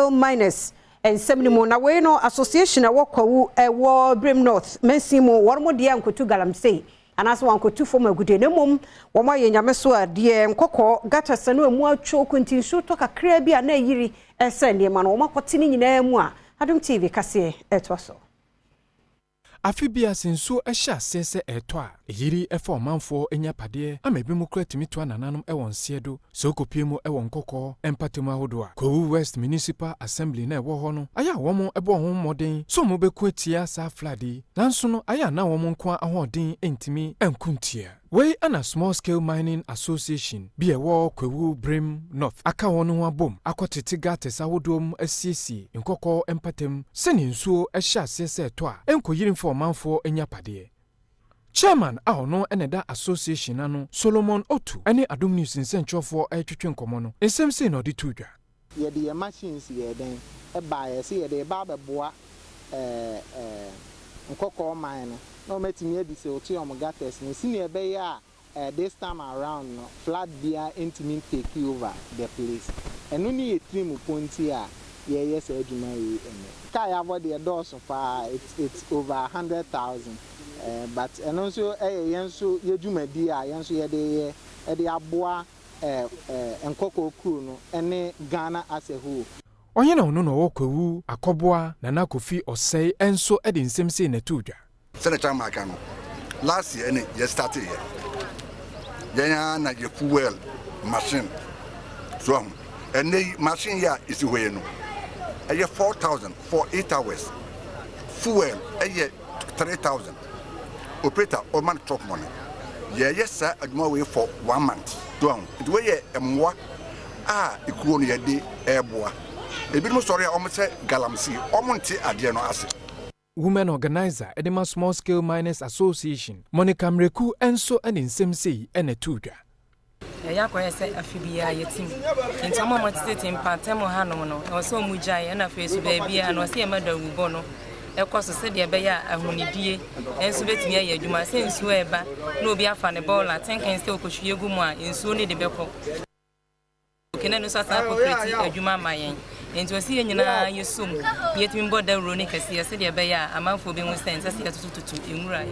Scale Miners nsɛm no mu. Na wei no, association a ɛwɔ Kwawu, ɛwɔ Birim North mansin mu, wɔn mo deɛ nkotu galamsey anaasɛ wɔn fam agudie, na mmom wɔn ayɛ Nyame so adeɛ. Nkɔkɔɔ gutters no emu atwo nti nsuo tɔ kakra bi a na ayiri ɛsɛ nneɛma no, wɔn akɔte ne nyinaa mu a Adom TV kaseɛ ɛtoa so. Afe bi ase nsuo hyɛ aseɛ sɛ ɛretɔ a, ɛyiri ɛfa ɔmanfoɔ anyapadeɛ ama ebi mu kora tumi toa nananom ɛwɔ nseɛ do. Sɛ wokɔpie mu ɛwɔ Nkɔkɔɔ mpatamu ahodoɔ a, Kwawu West Municipal Assembly na ɛwɔ hɔ no, ayɛ a wɔn ɛbɔ ho mmɔden sɛ wɔn bɛko atia saa flood yi, nanso no ayɛ a na wɔn nko ahoɔden ntumi nko ntia wei. Ana Small Scale Mining Association bi a ɛwɔ Kwawu Birim North aka wɔn ho abom akɔtete gutters ahodoɔ mu asiesie Nkɔkɔɔ mpatam sɛnea nsuo hyɛ aseɛ sɛ ɛtɔ a ɛnkɔyiri mfa ɔmanfoɔ anyapadeɛ. Chairman a ɔno ɛna ɛda association ano, Solomon Otu, ne Adom News nsɛnkyerɛfoɔ ɛretwetwe nkɔmmɔ no, nsɛm sei na ɔde to dwa. Yɛde yɛ machines yɛ dɛn ɛbaa yɛ sɛ yɛde ba abɛboa Nkɔkɔɔ man no na wɔatumi adi sɛ ɔte wɔn gutters no sɛnea ɛbɛyɛ a this time around no, flood biara ntumi take over the place. Ɛno ne yɛ tirim ponti a yɛyɛ saa adwuma yi. Ɛnɛ kaa yɛabɔ deɛ dɔɔso paa, it's over 100,000, but ɛno nso ɛyɛ yɛn nso yɛ dwumadi a yɛn nso yɛde yɛ ɛde aboa Nkɔkɔɔ kuro no ɛne Ghana as a whole. Ɔhene a ɔno na ɔwɔ Kwawu Akɔboa, Nana Kofi Ɔsɛe, nso de nsɛm sei na ɛtoo dwa. Sɛne chairman aka no, last year ne yɛ start yɛ yɛn ara na yɛ fuel machine so ahu. Ɛnɛ yi machine yi a ɛsi hɔ yi no ɛyɛ 4000 for 8 hours, fuel ɛyɛ 3000, operator ɔma no chop money. Yɛyɛ saa adwuma wei for one month so ahu. Nti wei yɛ mmoa a ekuo no yɛde ɛɛboa. Ebinom sɔre a wɔn sɛ galamsey, wɔn nte adeɛ no ase. Women organizer ɛde ma Small Scale Miners Association, Monica Mreku, nso ne nsɛm sei ɛna ɛtoo dwa. Ɛyɛ akɔyɛ sɛ afe biara yɛtim, nti ɔma ɔmo tetete mpatam hanom no, ɛwɔ sɛ ɔmo gyae. Ɛna afei so baabiara no, ɔsɛ yɛma dawubɔ no ɛkɔ so sɛdeɛ ɛbɛyɛ a ahonidie nso bɛtumi ayɛ adwuma. Sɛ nsuo ɛba na obi afa ne bɔɔla tenken sɛ ɔkɔhwie gu mu a, nsuo no de bɛkɔ kene no nso asan akɔ adwuma ama yɛn. Nti ɔsi yɛn nyinaa yɛsom na yɛtumi bɔ dawuro ne kɛseɛ sɛdeɛ ɛbɛyɛ a amanfoɔ bɛhu sɛ nsɛ sɛ yɛtotototo nwura.